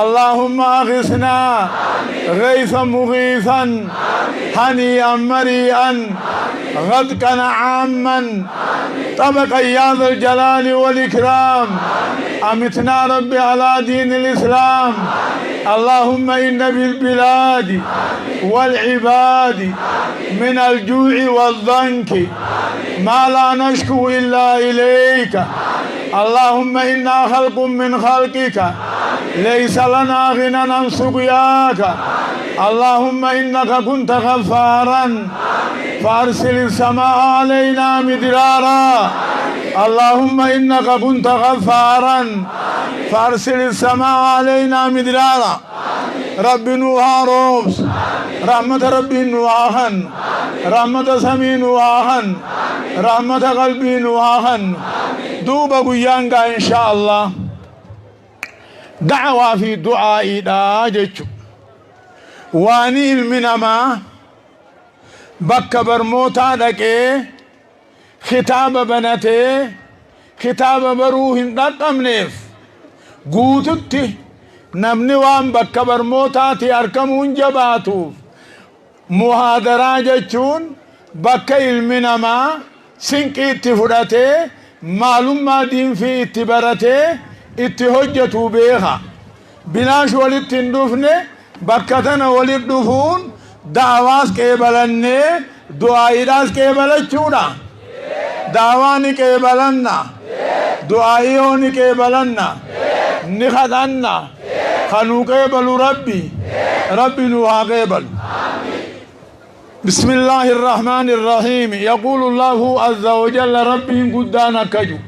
اللهم أغثنا غيثا مغيثا هنيئا مريئا غدقا عاما طبقا يا ذا الجلال والإكرام. أمتنا ربي على دين الإسلام. اللهم إن بالبلاد والعباد من الجوع والضنك ما لا نشكو إلا إليك. اللهم إنا خلق من خلقك، ليس لنا غنى عن سقياك. اللهم إنك كنت غفارا فأرسل السماء علينا مدرارا. اللهم إنك كنت غفارا فأرسل السماء علينا مدرارا. Rabbi nuu haa roobs. Rahmata Rabbii nuu haa kennu. Rahmata samii nuu haa kennu. Rahmata qalbii nuu haa kennu. Duuba guyyaan gaa insha Allah. Da'awaa fi du'aa'iidha jechu. Waani ilmi namaa bakka barmootaa dhaqee kitaaba banatee kitaaba baruu hin dhaqqabneef, guututti namni waan bakka barmootaati argamuun jabaatuuf, muhaadaraa jechuun bakka ilmi namaa sinqii itti fudhatee maalummaa diinfii itti baratee itti hojjetu beeka. Bilaash walitti hin dhufne. Bakka tana walit dhufuun da'awaas qeebalannee du'aa'iidhaas qeebalachuudha. Da'awaa ni qeebalanna, du'aa'ii hoo ni qeebalanna, ni kadhanna. Kanuu qeebalu Rabbi, Rabbi nu haa qeebalu. بسم الله الرحمن الرحيم. يقول الله عز وجل، ربي قدانا كجو: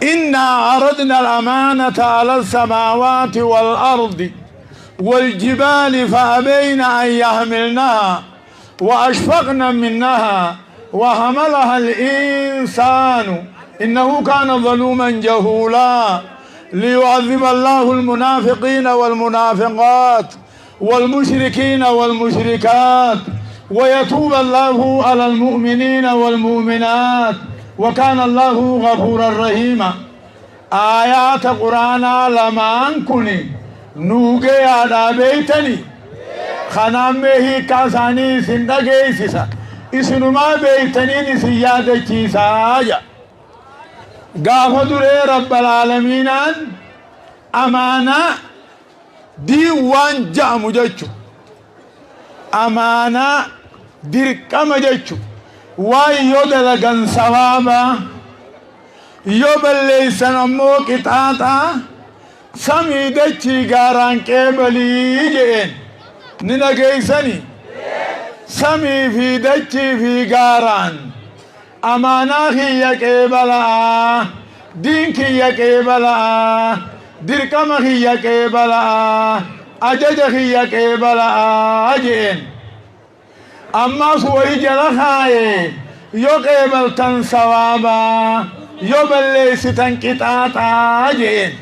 إنا عرضنا الأمانة على السماوات والأرض والجبال فأبين أن يحملنها وأشفقن منها وحملها الإنسان إنه كان ظلوما جهولا. ليعذب الله المنافقين والمنافقات والمشركين والمشركات ويتوب الله على المؤمنين والمؤمنات وكان الله غفورا رحيما. آيات قرآن لمان كني نوغي آدا بيتني خنامه hiikkaa isin dhageessisa, isinumaa beeytaniin isin yaadachiisaa ja. Gaafa duree Rabbal Aalamiinaan amaanaa diin waan ja'amu jechu, amaanaa dirqama jechu, waan yoo dalagan sawaabaa, yoo balleeysan ammoo qixaaxaa, samii dachii gaaraan qeebalii je'een. Ni dhageeysani? Samii fi dachii fi gaaraan amaanaa kiyya qeebalaa, diin kiyya qeebalaa, dirqama kiyya qeebalaa, ajaja kiyya qeebalaa je'een. Ammaas wayi jala kaaye: yoo qeebaltan sawaabaa, yoo balleeysitan qixaaxaa je'een.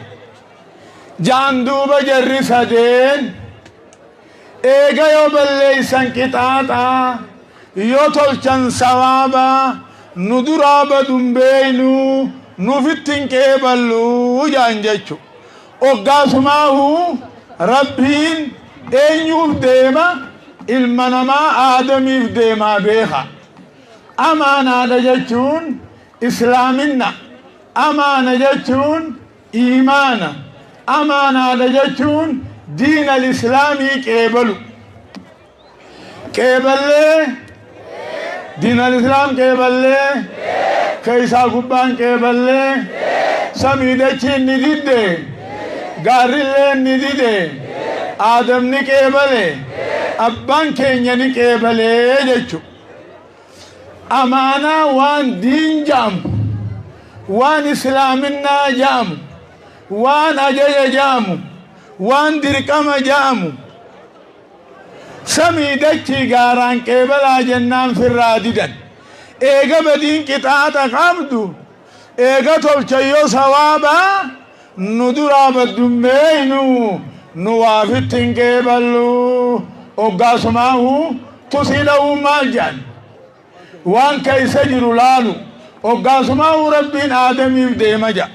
Jaan duuba jarri sadeen eega yoo balleeysan qixaaxaa, yoo tolchan sawaabaa, nu duraa badun beeynu, nufittin qeeballuu jaan jechu. Oggaasumaahu Rabbiin eenyuuf deema? Ilma namaa Aadamiif deemaa beeka. Amaanaadha jechuun islaaminna, amaana jechuun iimaana, amaanaadha jechuun diin al-islaamii qeebalu. Qeeballee diin al-islaam qeeballee, keeysaa gubbaan qeeballee, samii dachiin ni didde, gaarrilleen ni dide, Aadam ni qeebale, abbaan keenya ni qeebalee jechu. Amaanaa waan diin ja'amu, waan islaaminaa ja'amu, waan ajaja ja'amu, waan dirqama ja'amu, samii dachii gaaraan qeebalaa jennaan firraa didan. Eega badiin qixaaxa qabdu, eega tolchayyoo sawaabaa, nu duraa baddummeeynu, nu waafitti hin qeeballu. Oggaasumaahu tusii dha'uun maal jedhan? Waan keeysa jiru laalu. Oggaasumaahu Rabbiin Aadamiif deema jedha: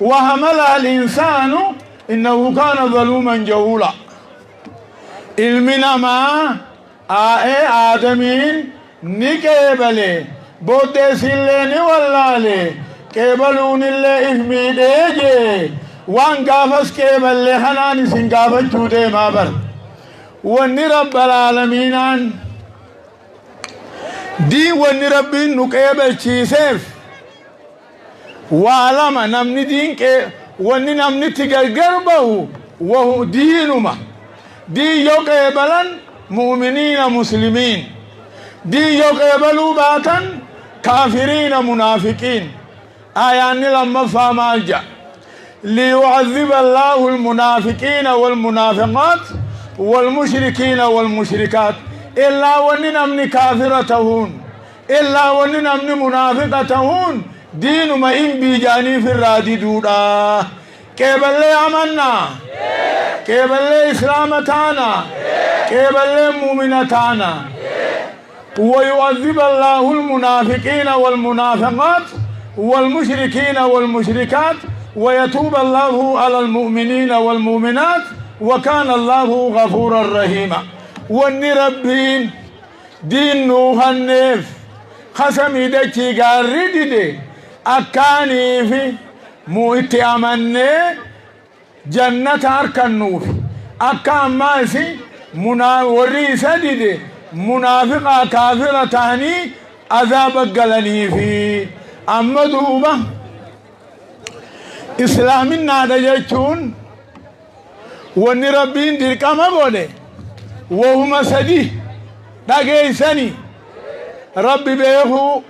وحملها الإنسان إنه كان ظلوما جهولا. Ilmi namaa aa'ee Aadamiin ni qeebale, booddeesillee ni wallaale, qeebaluunillee if miidhee jee. Waan gaafas qeeballe kanaan isin gaafachuu deemaa bar. Wanni Rabbal Aalamiinaan diin, wanni Rabbiin nu qeebalchiiseef waa lama. Namni diin qee, wanni namnitti gargar bahu wahu diinuma. Diin yoo qeebalan mu'miniina muslimiin, diin yoo qeebaluu baatan kaafiriina munaafiqiin. Aayaanni lammaffaa maal jedha? ليعذب الله المنافقين والمنافقات والمشركين والمشركات. إلا wanni namni kaafira tahuun, illaa wanni namni munaafiqa tahuun, diinuma in biijaanii firraa diduudha. Qeeballee amannaa, qeeballee islaama taana, qeeballee muumina taana. ويعذب الله المنافقين والمنافقات والمشركين والمشركات ويتوب الله على المؤمنين والمؤمنات وكان الله غفورا رحيما. واني ربين دين نوحنف خسمي دكي قاردي أكاني في مو اتأمني جنة أركنوف أكا ماسي منا وريسة دي منافقة كافرة تاني عذاب قلني في. أما دوبة إسلامنا دجتون واني ربين دير كما قولي وهما سدي دقيسني ربي بيهو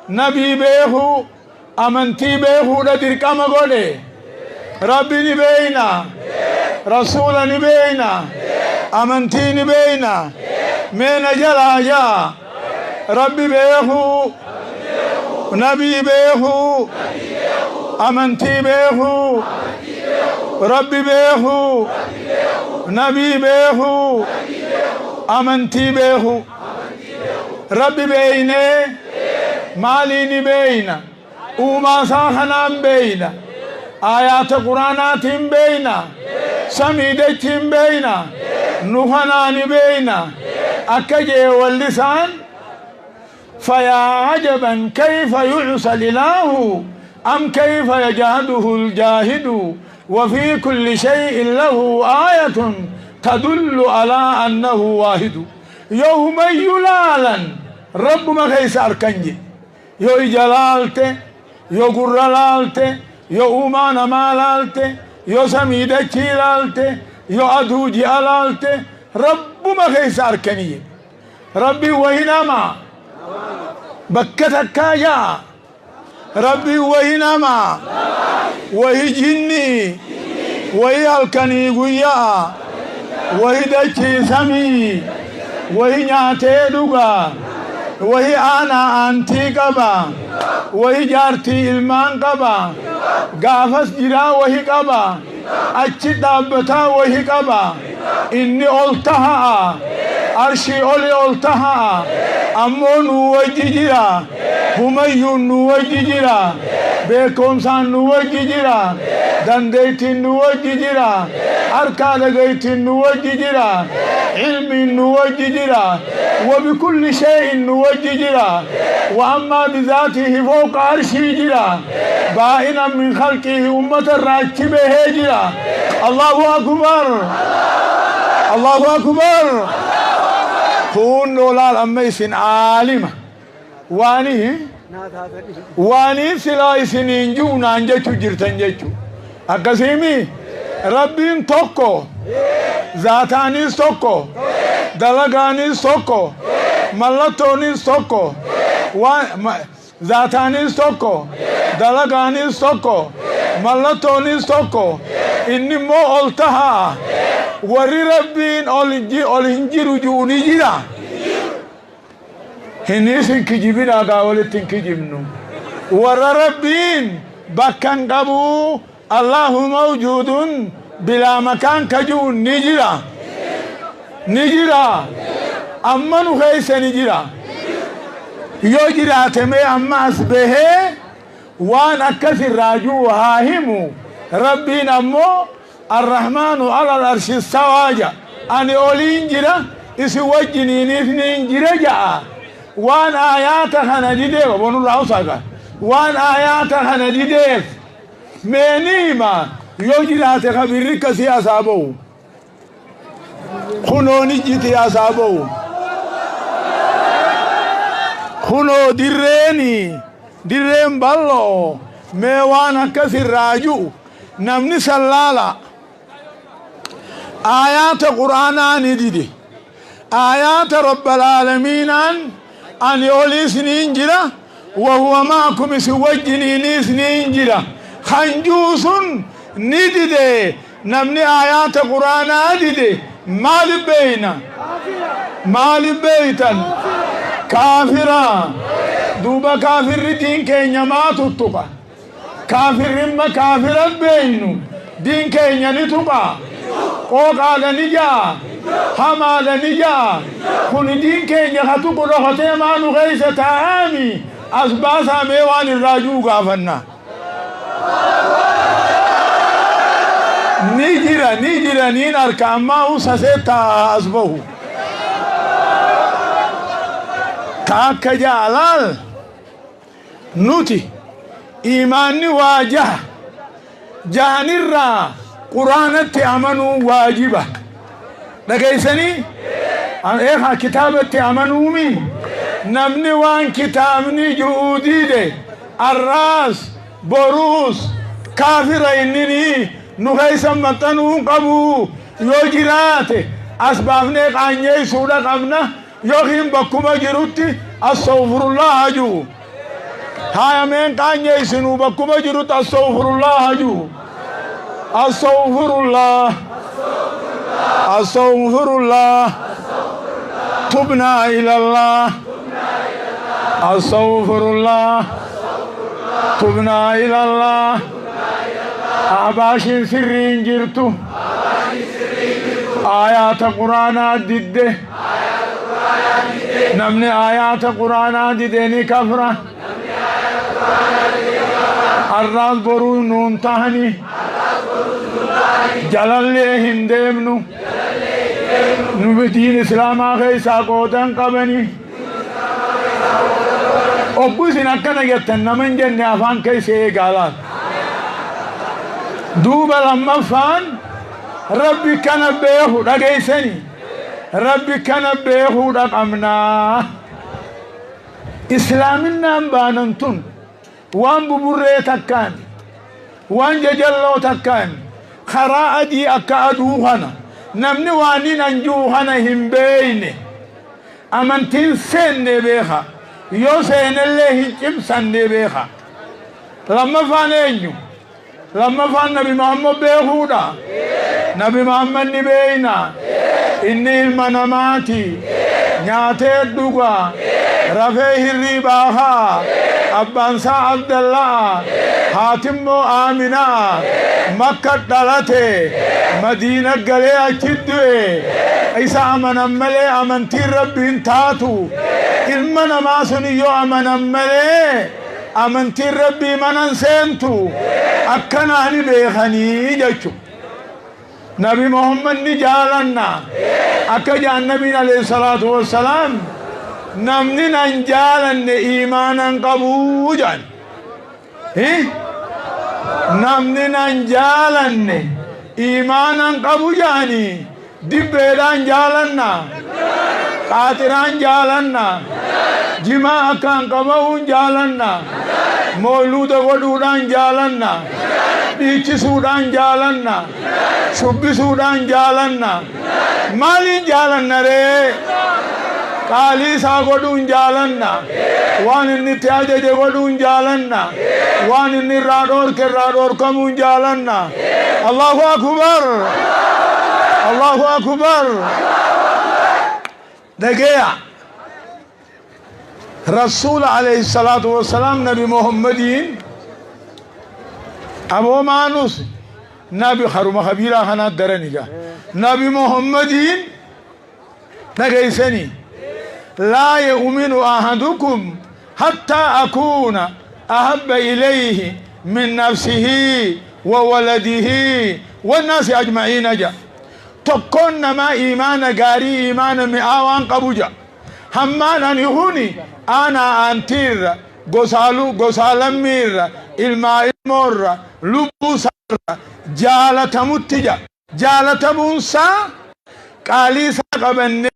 نبي بيهو أمنتي بيهو دير كما قولي ربي نبينا رسول نبينا أمنتي نبينا من جلا جا ربي بيهو نبي بيهو أمنتي بيهو ربي بيهو نبي بيهو أمنتي بيهو ربي بيني مالي نبينا وما ساخنا بينا آيات قرآنات بينا سميدت بينا نوحنا نبينا أكجي واللسان. فيا عجبا كيف يعصى الإله أم كيف يجهده الجاهد وفي كل شيء له آية تدل على أنه واحد. يوم يلالا رب ما كيس أركنجي يو جلالته يو قرلالته يو أمان مالالته يو سميدة لالته يو أدوجي ألالته رب ما كيس أركني ربي وإنما بكتك يا ربي وإنما وهي جني وهي الكني قيا وهي دكي سمي وهي ناتي دوغا وهي أنا أنتي قبا وهي جارتي إلمان قبا قافس جرا وهي قبا أتشي دابتا وهي قبا إني أولتها أرشي أولي أولتها أمو نوجي جرا هميون نوجي جرا بكم سان نوجي جرا دنديتي نوجي جرا أركان نوجي جرا علم نوجي جرا وبكل شيء نوجي جرا وأما بذاته فوق عرشه جرا بائنا من خلقه أمة راكبه جرا. الله أكبر الله أكبر. كون لولال أميسن عالمة واني واني سلا سنين جونا انجتو جرتن جتو أقسيمي ربين توكو ذاتاني توكو دلغاني توكو ملتوني توكو ذاتاني توكو دلغاني توكو ملتوني توكو إني مو أولتها وري ربين أولنجيرو جوني جرا هنيسن كجيبنا قاولتن كجيبنو ورا ربين بكان قبو الله موجود بلا مكان كجون نجرا نجرا أما نخيس نجرا يجرا تمي أما أسبه وان أكثر راجو هاهمو ربين أمو الرحمن على العرش استوى أني أولين جرا إسي وجني نثنين جرا جاء وان آيات خنا ديديف ونور عوساك وان آيات خنا ديديف منيما يجرا تخبرك سياسابو خنوني جيتي أصابو خنو ديريني ديرين بالو ميوانا كثير راجو نمني سلالا آيات قرآن ديدي آيات رب العالمين أن يولي سنين جرا وهو معكم سوجني سنين جرا خنجوس نديدي نمني آيات قرآن ديدي مال بينا مال بيتا كافرا دوبا كافر دين كينيا ما تطبع Kaafirrimma kaafira beeynu diin keenya ni tuqa, qooqaadha ni ja'a, hamaadha ni ja'a. Kun diin keenya ka tuqu dhokatee maa nu keessa taa'aami as baasaa mee waan irraa ji'u gaafanna. Ni jira ni jira niin arka ammaa sasee taa'aa as bahu. Ka akka ja'a laal nuti iimaanni waa jaha jahanirraa quraanatti amanuun waajiba. Dhageessanii? Eegaa kitaabatti amanuumi namni waan kitaabni ji'uu diide arraas boruus kaafira innini nu keessa maxxanuu hin qabu. Yoo jiraate as baafnee qaanyeessuudha qabna yookiin bakkuma jirutti astaghfirullaha ji'u. Haya meen qaanyeessinu bakkuma jirutti astaghfirullaha ji'u. Astaghfirullah. Astaghfirullah. Tubnaa ilallah. Astaghfirullah. Tubnaa ilallah. Ahbaashiin sirriin jirtu. Aayaata quraanaa didde. Namni aayaata quraanaa dide ni kafra. Arraas boruu nuun tahani. Jalallee hin deemnu. Nu diin islaamaa keessaa qoodan qabani. Obbu isin akkana jettan nama hin jenne afaan keessa eegaa laal. Duuba lammaffaan Rabbi kana beeku dhageessani. Rabbi kana beekuudha qabnaa. Islaaminaan baanan tun waan buburree takkaan waan jajalloo takkaan karaa adii akka aduu kana namni waan hin anjuu kana hin beeyne amantiin seenne beeka yoo seenellee hin cimsanne beeka. Lammaffaan eenyu? Lammaffaan Nabi Muhammad beekuudha. Nabi Muhammad ni beeyna. Inni ilma namaati. Nyaatee dhuga. Rafee hirriibaa ka'a. Abbaan isaa Abdallaa. Haati immoo Aaminaa. Makka dhalate. Madiina galee achi du'e. Isa amanan malee amantiin Rabbiin taatu. Ilma namaa sun yoo amanan malee amantiin Rabbii manan seentu akkanaani beekanii jechu. Nabi Muhammad ni jaalanna. Akka jaan nabiin alayhi salaatu wassalaam namni nan jaalanne iimaanan qabuu jaan. Namni nan jaalanne iimaanan qabu jaanii dibbeedhaan jaalanna. Qaaxiraan jaalanna. Jimaa akkaan qaba'uun jaalanna. Mooluuda godhuudhaan jaalanna. Dhiichisuudhaan jaalanna. Shubbisuudhaan jaalanna. Maaliin jaalanna ree? Qaalii isaa godhuun jaalanna. Waan inni itti ajaje godhuun jaalanna. Waan inni irraa dhoorke irraa dhoorkamuun jaalanna. Allahu akbar. Allahu akbar. Dhageeya. Rasuula alayhi salaatu wassalaam Nabi Muhammadiin aboo maanus nabi haruma kabiiraa kanaa darani jaa. Nabi Muhammadiin dhageessanii laa yu'minu ahadukum hattaa akuuna ahabba ilayhi min nafsihi wa waladihi wannaasi ajma'iina ja. Tokkoon namaa iimaana gaarii iimaana mi'aawaan qabu ja. Hammaan ani kuni aanaa aantiirra gosaalu gosaa lammiirra ilmaa ilmoorra lubbuu isaarra jaalatamutti ja. Jaalatamuun isaa qaalii isaa qabannee